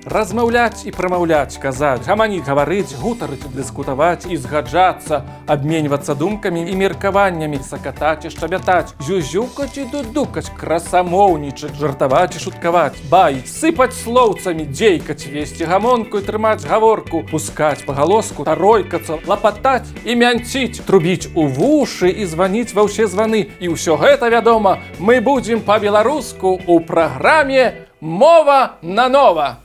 Размаўляць і прамаўляць, казаць, гаманіць, гаварыць, гутарыць, дыскутаваць і згаджацца, абменьвацца думкамі і меркаваннямі, сакатаць і шчабятаць, зюзюкаць і дудукаць, красамоўнічаць, жартаваць і шуткаваць, баіць, сыпаць слоўцамі, дзейкаць, весці гамонку і трымаць гаворку, пускаць пагалоску, таройкацца, лапатаць і мянціць, трубіць у вушы і званіць ва ўсе званы. І ўсё гэта, вядома, мы будзем па-беларуску ў праграме «Мова нанова».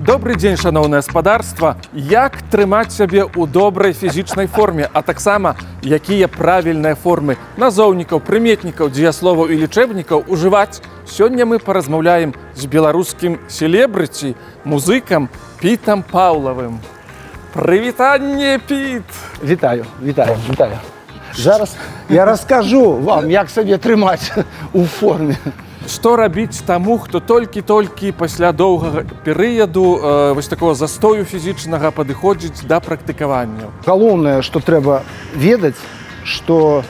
Добры дзень, шаноўнае спадарства. Як трымаць сябе ў добрай фізічнай форме, а таксама якія правільныя формы назоўнікаў, прыметнікаў, дзеясловаў і лічэбнікаў ужываць? Сёння мы паразмаўляем з беларускім селебрыці, музыкам Пітам Паўлавым. Прывітанне, Піт! Вітаю, вітаю, вітаю. Зараз я раскажу вам, як сабе трымаць у форме. Што рабіць таму, хто толькі-толькі пасля доўгага перыяду вось такого застою фізічнага падыходзіць да практыкаванняў? Галоўнае, што трэба ведаць, што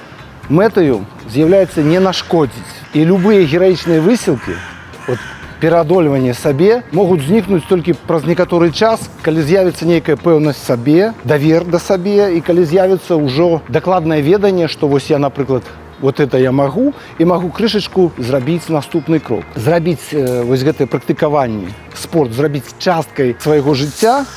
мэтаю з'яўляецца не нашкодзіць. І любыя гераічныя высілкі, от, пераадольванне сабе могуць узнікнуць толькі праз некаторы час, калі з'явіцца нейкая пэўнасць сабе, давер да сабе і калі з'явіцца ўжо дакладнае веданне, што вось я, напрыклад, вот это я магу і магу крышачку зрабіць наступны крок. Зрабіць вось гэтае практыкаванне, спорт зрабіць часткай свайго жыцця,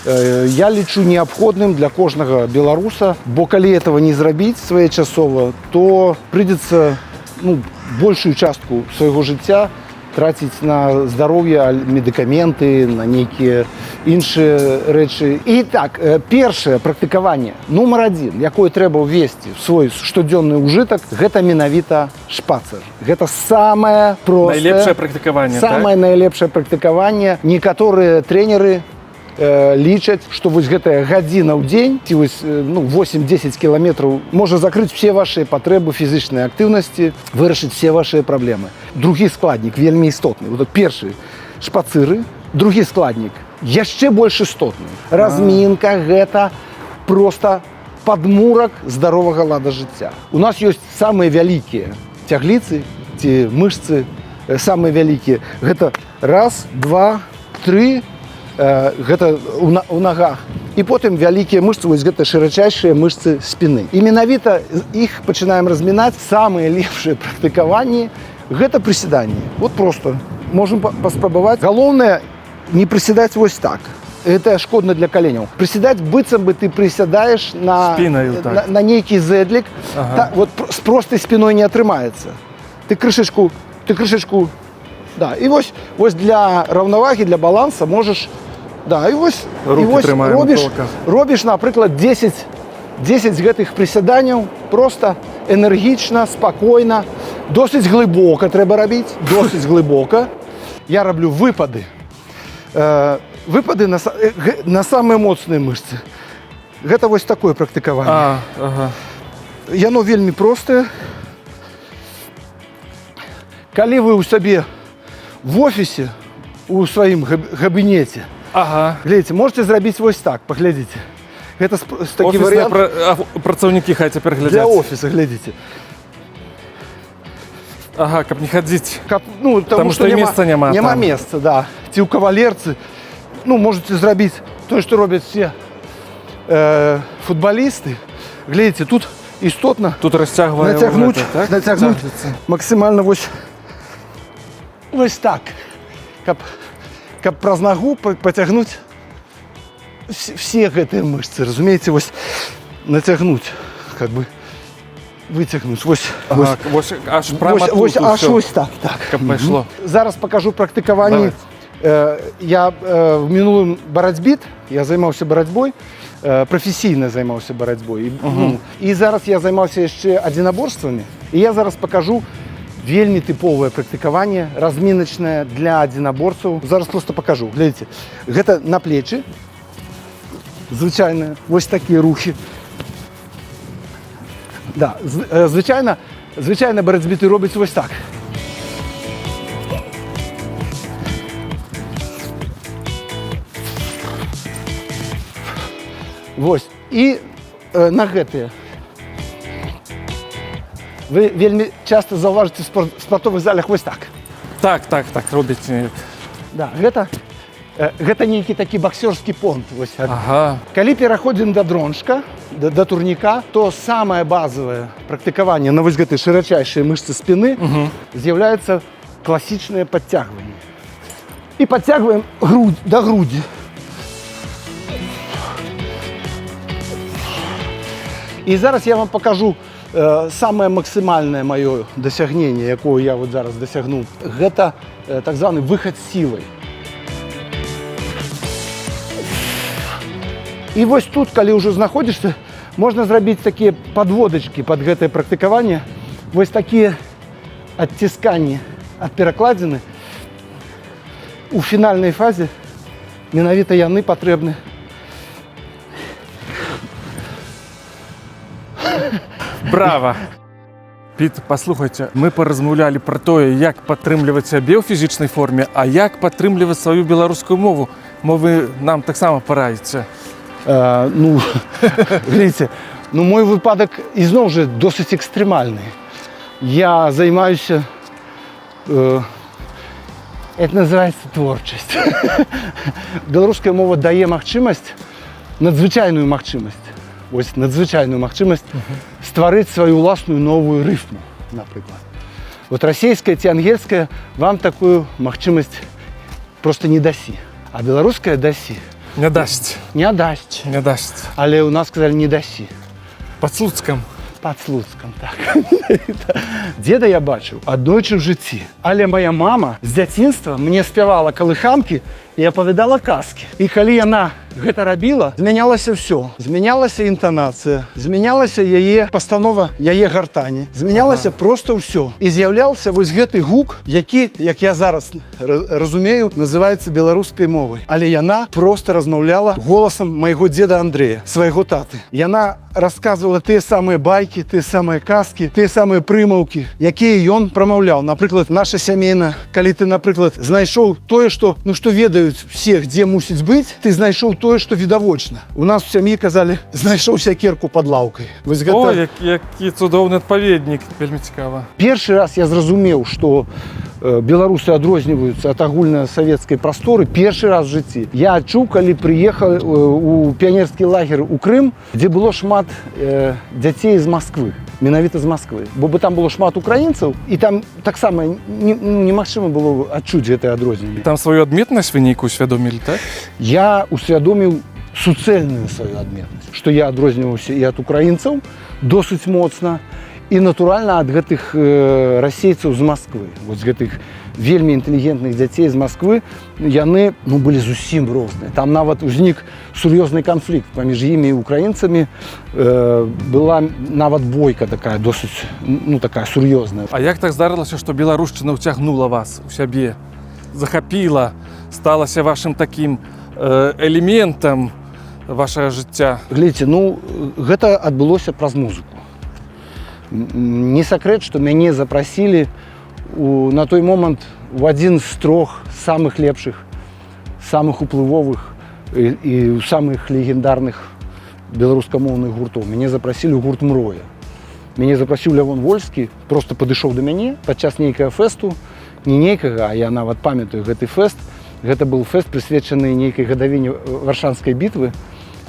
я лічу неабходным для кожнага беларуса, бо калі этого не зрабіць своечасова, то прыйдзецца, ну, большую частку свайго жыцця траціць на здароўе, медыкаменты, на нейкія іншыя рэчы. І так, першае практыкаванне нумар адзін, якое трэба ўвесці в свой штодзённы ўжытак, гэта менавіта шпацыр. Гэта самае простае, Найлепшае практыкаванне, самае так? найлепшае практыкаванне. Некаторыя трэнеры лічаць, што вось гэтая гадзіна ў дзень ці вось, ну, 8-10 кіламетраў можа закрыць все ваши патрэбы фізічнай актыўнасці, вырашыць все ваши праблемы. Другі складнік вельмі істотны. Вот першы — шпацыры, другі складнік яшчэ больш істотны. Размінка — гэта просто падмурак здаровага лада жыцця. У нас ёсць самыя вялікія цягліцы ці мышцы, самыя вялікія. Гэта раз, два, тры, гэта у нагах. І потым вялікія мышцы, вось гэта шырачайшыя мышцы спіны. І менавіта іх пачынаем размінаць. Самыя лепшыя практыкаванні — гэта прысіданні. Вот просто можем паспрабаваць. Галоўнае — не прысідаць вось так. Это шкодна для каленяў. Прысідаць, быццам бы ты прысядаеш на, Спінаю, так. на нейкі зэдлік. Ага. Та, вот з простай спіной не атрымаецца. Ты крышачку, да. І вось для раўнавагі, для баланса можаш, да, і вось, Рукі і вось трымаем у робіш, кулаках. робіш, напрыклад, 10 гэтых прысяданняў просто энергічна, спакойна, досыць глыбока трэба рабіць, досыць глыбока. Я раблю выпады. Выпады на самыя моцныя мышцы. Гэта вось такое практыкаванне. Ага. Яно вельмі простае. Калі вы ў сабе в офісе, у сваім габінеце, глядзіце, можете зрабіць вось так, паглядзіце. Гэта такі Офісныя варыянт працаўнікі хай цяпер для глядзяць. офіса, глядзіце. Ага, каб не хадзіць. Каб, ну, Таму таму што і месца няма няма там. месца, да. Ці ў кавалерцы, ну, можете зрабіць тое, што робяць все футбалісты. Глядзіце, тут істотна Тут расцягвае нацягнуць, гэта, так? нацягнуць Цягнецца. максімальна вось так, каб праз нагу пацягнуць все гэтыя мышцы, разумееце, вось нацягнуць, как бы выцягнуць, вось, Ага, вось аж прама вось, тут вось, аж усё, вось так, так. каб пайшло. Зараз пакажу практыкаванні. Давайте. Я в мінулым барацьбіт, я займаўся барацьбой, прафесійна займаўся барацьбой. І, ну, і зараз я займаўся яшчэ адзінаборствамі. І я зараз пакажу вельмі тыповае практыкаванне, разміначнае для адзінаборцаў. Зараз просто пакажу. Глядзіце, гэта на плечы, звычайна, вось такія рухі. Да, звычайна барацьбіты робяць вось так. Вось. І на гэтыя. Вы вельмі часта заўважыце в спартовых залях вось так. Так, робіць. Да, гэта нейкі такі баксёрскі понт. Вось. Калі пераходзім да дронжка, да турніка, то самае базавае практыкаванне на вось гэтай шырачайшай мышцы спіны з'яўляецца класічнае падцягванне. І падцягваем грудь да грудзі. І зараз я вам покажу самае максімальнае маё дасягненне, якое я вот зараз дасягнуў. Гэта так званы выхад сілай. І вось тут, калі ўжо знаходзішся, можна зрабіць такія падводачкі пад гэтае практыкаванне, вось такія адцісканні ад перакладзіны. У фінальнай фазе менавіта яны патрэбны. Брава! Піт, паслухайце, мы паразмаўлялі пра тое, як падтрымліваць сябе ў фізічнай форме, а як падтрымліваць сваю беларускую мову. Мо вы нам таксама параіце. Ну, глядзіце, ну, мой выпадак ізноў жа досыць экстрэмальны. Я займаюся, это называется творчасць. Беларуская мова дае магчымасць, надзвычайную магчымасць, вось надзвычайную магчымасць стварыць сваю ўласную новую рыфму, напрыклад. Вот расійская ці ангельская вам такую магчымасць просто не дасі. А беларуская дасі. Не дасць. Не дасць. Не дасць. Але ў нас сказалі не дасі. Пад Слуцкам. Пад Слуцкам, так. Дзеда я бачыў аднойчы ў жыцці. Але моя мама з дзяцінства мне спявала калыханкі і апавядала казкі. І калі яна гэта рабіла, змянялася ўсё. Змянялася інтанацыя, змянялася яе пастанова, яе гартані, змянялася просто ўсё. І з'яўляўся вось гэты гук, які, як я зараз разумею, называецца беларускай мовай. Але яна просто размаўляла голасам майго дзеда Андрэя, свайго таты. Яна рассказывала тыя самыя байкі, тыя самыя казкі, тыя самыя прымаўкі, якія ён прамаўляў. Напрыклад, наша сямейна, калі ты, напрыклад, знайшоў тое, што, ну, што ведаюць все, дзе мусіць быць, ты знайшоў тое, што відавочна. У нас у сям'і казалі, знайшоў сякерку пад лаўкай. Вось гэта... О, які цудоўны адпаведнік, вельмі цікава. Першы раз я зразумеў, што беларусы адрозніваюцца ад агульнасавецкай прасторы першы раз в жыцці. Я адчуў, калі прыехаў у піянерскі лагер у Крым, дзе было шмат дзяцей з Масквы, менавіта з Масквы. Бо там было шмат украінцаў, і там таксама ну, немагчыма было адчуць гэтае адрозненне. Там сваю адметнасць вы нейкую усвядомілі, так? Я усвядоміў суцэльную сваю адметнасць, што я адрозніваўся і ад украінцаў досыць моцна, і натуральна ад гэтых расейцаў з Масквы, вот з гэтых вельмі інтэлігентных дзяцей з Масквы, яны, ну, былі зусім розныя. Там нават узнік сур'ёзны канфлікт паміж імі і украінцамі. Была нават бойка такая досыць, ну, такая сур'ёзная. А як так здарылася, што беларушчына ўцягнула вас у сябе, захапіла, сталася вашым такім элементам вашага жыцця? Глядзіце, ну, гэта адбылося праз музыку. Не сакрэт, што мяне запрасілі на той момант у адзін з трох самых лепшых, самых уплывовых і самых легендарных беларускамоўных гуртоў. Мяне запрасілі ў гурт «Мроя». Мяне запрасіў Лявон Вольскі, просто падышоў да мяне падчас нейкага фэсту, не нейкага, а я нават памятаю гэты фэст. Гэта быў фэст, прысвечаны нейкай гадавіне Варшанскай бітвы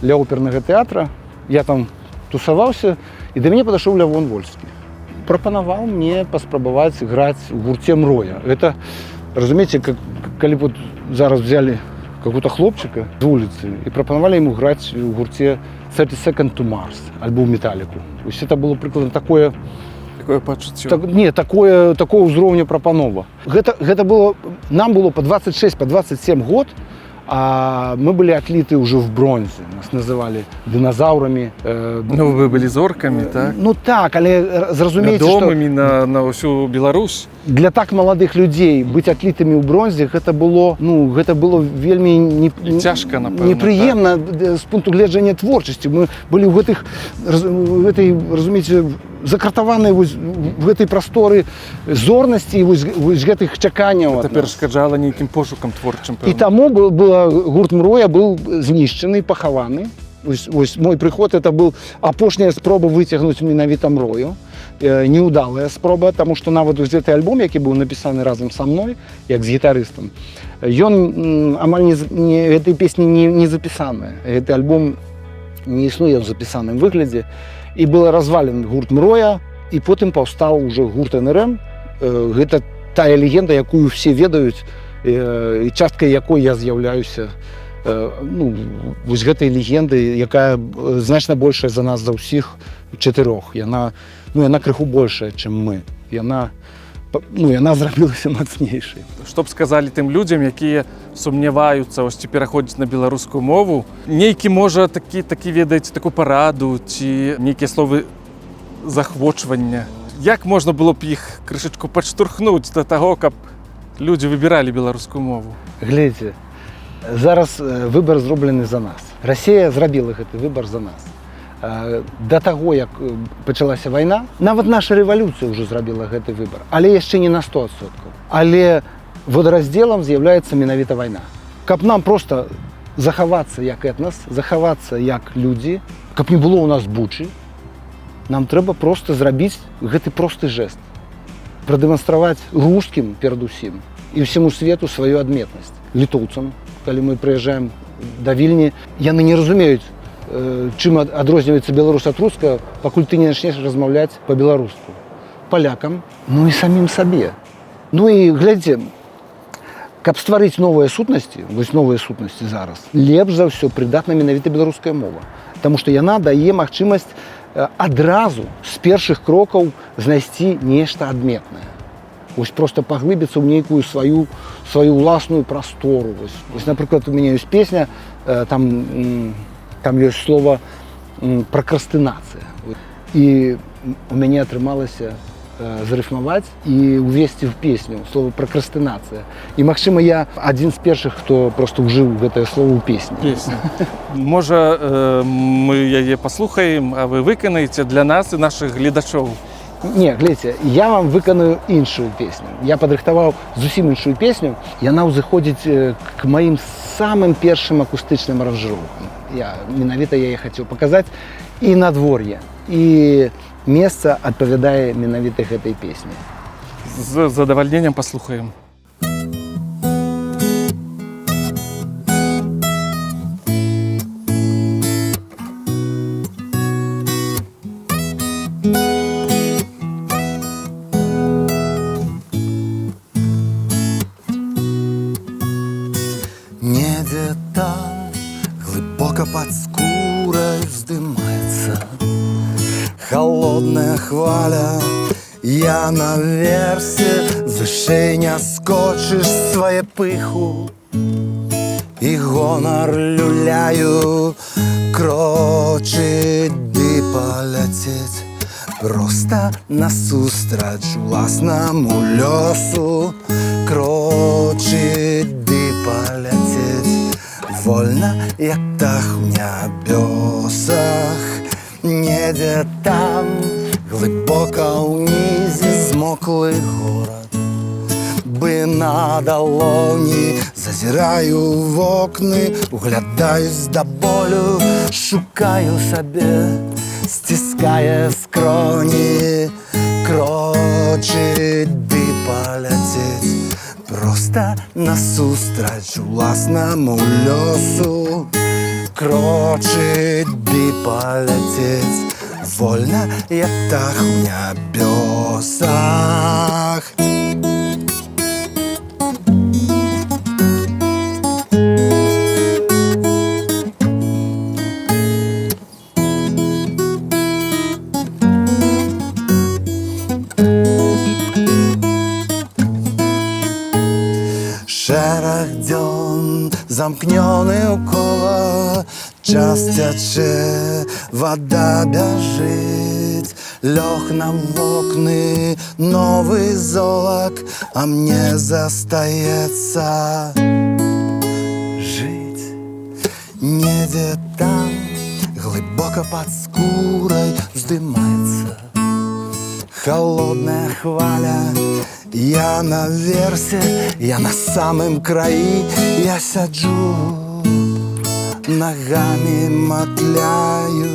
ля опернага тэатра. Я там тусаваўся, і да мяне падышоў Лявон Вольскі. Прапанаваў мне паспрабаваць граць у гурце «Мроя». Гэта, разумееце, как, калі б вот зараз взяли какого-то хлопчыка з вуліцы і прапанавалі яму граць у гурце 30 Seconds to Mars альбо ў Металіку. Вось это было прыкладна такое. Такое пачуццё. Так, не, такое ўзроўню прапанова. Гэта было, нам было по 26, по 27 год, а мы были отлиты уже в бронзе. Нас называли динозаврами. Ну, вы былі зоркамі, так? Ну так, але зразумейце, што Вядомымі на ўсю Беларусь. для так маладых людзей быць атлітымі ў бронзе, гэта было, ну, гэта было вельмі не, І цяжка, напэўна, непрыемна з пункту гледжання творчасці. Мы былі ў гэтых в гэтай, разумееце, закратаваныя вось в гэтай прасторы зорнасці і вось гэтых чаканняў Гэта ад нас. перашкаджала нейкім пошукам творчым, І пэўна. таму была гурт «Мроя» быў знішчаны, пахаваны. Вось мой прыход — это был апошняя спроба выцягнуць менавіта «Мрою». Неудалая спроба, таму што нават вось гэты альбом, які быў напісаны разам са мной, як з гітарыстам, ён амаль не гэтай песні не запісаная. Гэты альбом не існуе ў запісаным выглядзе. І был развален гурт «Мроя», і потым паўстаў уже гурт НРМ. Гэта тая легенда, якую все ведаюць, і часткай якой я з'яўляюся. Ну, вось гэтай легенды, якая значна большая за нас за ўсіх чатырох. Яна, ну, яна крыху большая, чым мы. Яна, ну, яна зрабілася мацнейшай. Што б сказалі тым людзям, якія сумняваюцца ось ці пераходзіць на беларускую мову, нейкі, можа, такі, ведаеце, такую параду ці нейкія словы заахвочвання, як можна было б іх крышачку падштурхнуць да таго, каб людзі выбіралі беларускую мову? Глядзіце, зараз выбар зроблены за нас. Расія зрабіла гэты выбар за нас. Да таго, як пачалася вайна, нават наша рэвалюцыя ўжо зрабіла гэты выбар, але яшчэ не на 100%. Але водараздзелам з'яўляецца менавіта вайна. Каб нам просто захавацца як этнас, захавацца як людзі, каб не было ў нас Бучы, нам трэба просто зрабіць гэты просты жэст. Прадэманстраваць рускім перадусім і ўсяму свету сваю адметнасць. Літоўцам, калі мы прыязджаем да Вільні, яны не разумеюць, чым адрозніваецца беларус ад рускага, пакуль ты не начнеш размаўляць па-беларуску. Палякам, ну і самім сабе. Ну і глядзіце, каб стварыць новыя сутнасці, вось новыя сутнасці зараз, лепш за ўсё прыдатна менавіта беларуская мова. Таму што яна дае магчымасць адразу з першых крокаў знайсці нешта адметнае. Вось просто паглыбіцца ў нейкую сваю ўласную прастору. Вось, напрыклад, у мяне ёсць песня, там ёсць слова пракрастынацыя. І у мяне атрымалася зарыфмаваць і ўвесці в песню слова пракрастынацыя. І, магчыма, я адзін з першых, хто просто ўжыў гэтае слово ў песні. Песня. Можа, мы яе паслухаем, а вы выканаеце для нас і нашых гледачоў? Не, глядзіце, я вам выканую іншую песню. Я падрыхтаваў зусім іншую песню. Яна ўзыходзіць к маім самым першым акустычным аранжыроўкам. Менавіта я яе хацеў паказаць і надвор'е, і месца адпавядае менавіта гэтай песні. З задавальненнем паслухаем. Недзе там глыбока пад скурай вздымаецца холодная хваля. Я наверсе, вышэй не скочыш, свае пыху і гонар люляю. Крочыць ды паляцець просто насустрач уласнаму лёсу. Крочыць ды паляцець вольна, як птах у нябёсах. Недзе там глыбока ўнізе змоклы горад бы на далоні. Зазіраю ў вокны, углядаюсь да болю, шукаю сабе, сціскае скроні. Крочыць ды паляцець просто насустрач уласнаму лёсу. Крочыць ды паляцець вольна, як птах у нябёсах. Шэраг дзён замкнёны ў кола, час цячэ, вада бяжыць, лёг на вокны новы золак, а мне застаецца жыць. Недзе там глыбока пад скурай вздымаецца холодная хваля. Я наверсе, я на самым краі, я сяджу Нагамі матляю.